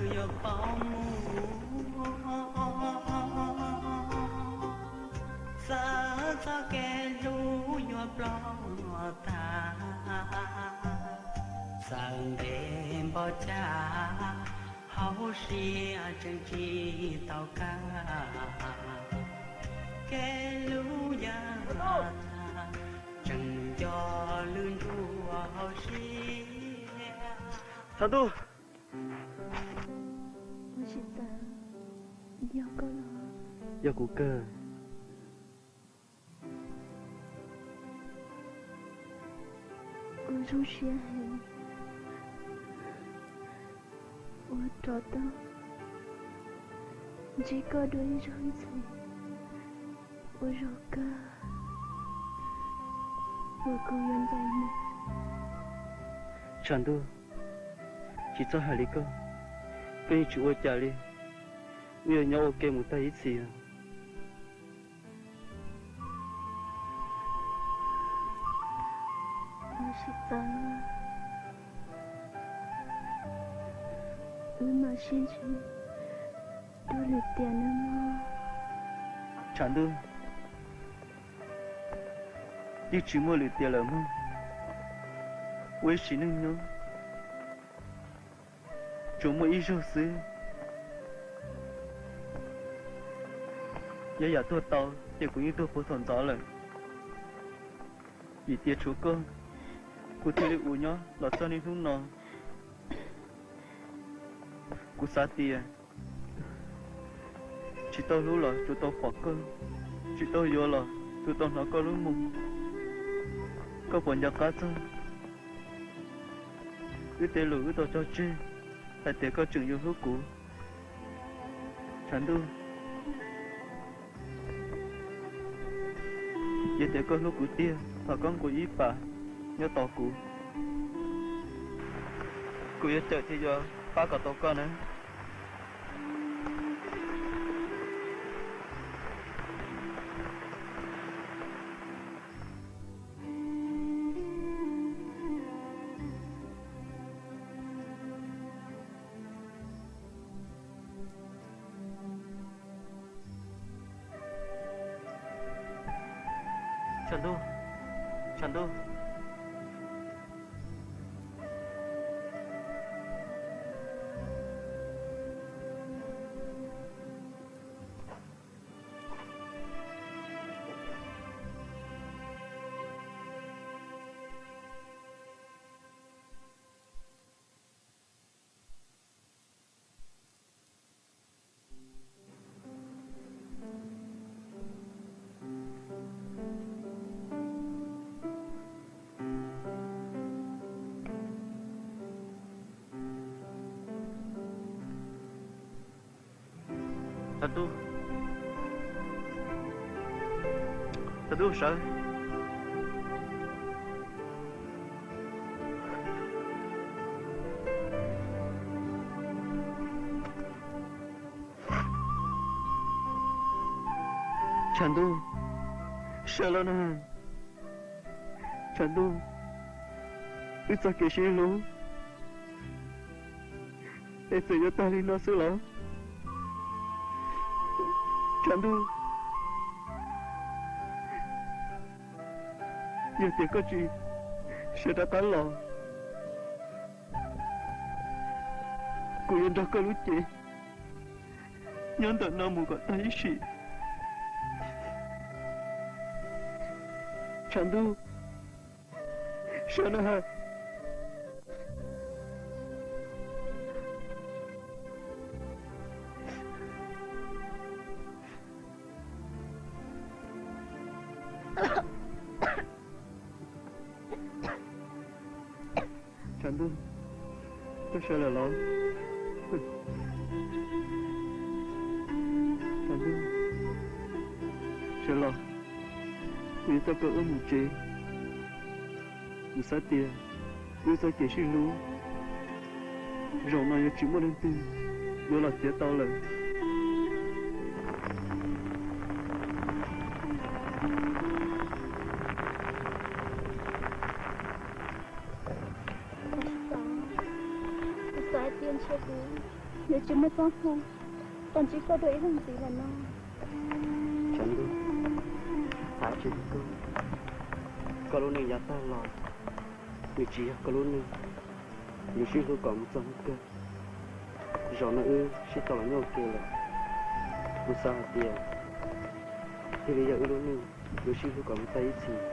Yuav paub muaj, txawv txoj kev hlub yuav ploj tag, txawm ntev npaum cas hauv siab tseem tsis tau kaj, kev hlub yaj tseem nco lwm nruab hauv siab. Tshav ntuj, yog kuv kawg. Kuv zoo siab heev uas rov tau ntsib koj dua ib zaug ntxiv, ua zaum kawg uas kuv yuav ncaim mus. Tshav ntuj, tsis txhob hais li koj, koj yeej tsis ua cas li, wb yuav nyob ua ke mus tag ib txhis. Ua tsis txog, wb mam sib ntsib dua lwm tiam nawb mog. Tshav ntuj, yeej tsis muaj lwm tiam lawm mog, wb ib sim neej nyob tsuas muaj ib zaug xwb. Yog yam tuag tau ces kuv yeej tuag puag thaum ntxov lawm, vim tias tshuav koj, kuv thiaj li ua nyob los txog niaj hnub no. Kuv xav tias tsis tau hlub los tsuas tau pom koj, tsis tau yuav los tsuas tau hnov koj lub moo. Koj puas nco qab txog wb tej lus wb tau cog tseg hais tias koj tseem yuav hlub kuv? Tshav ntuj, yog tias koj hlub kuv tiag, thov koj nqus ib pas nyob tos kuv, kuv yuav cawm thiab yuav pab kom tau koj nawb. Tshav ntuj, tshav ntuj. Tshav ntuj, tshav ntuj sawv. Tshav ntuj, sawv los na. Tshav ntuj, wb txoj kev sib hlub es txawm yuav tag li no xwb los? Tshav ntuj, yog tias koj tsis sawv rov qab los, kuv yuav nrog koj lub cev nyob ntawm no mus kom tag ib sim. Tshav ntuj, sawv na. Tshav ntuj, koj sawv lawm los? Tshav ntuj, sawv los, kuv yuav coj koj wb mus tsev. Kuv xav tias wb txoj kev sib hlub zaum no yuav tsis muaj leej twg yuav los txiav tau lawm. Kuv xav tias ntshe kuv Yuav tsis muaj txoj hmoo kom ntsib koj dua ib zaug ntxiv lawm no. Tshav Ntuj, thov txim rau koj. Koj lub neej yav tag los, nws tsis yog koj lub neej. Yuav sib hlub kom mus txog hnub kawg. Zaum no wb sib tau los nyob ua ke lawm, kuv xav hais tias thiaj li yog wb lub neej, yuav sib hlub kom mus tag ib txhis.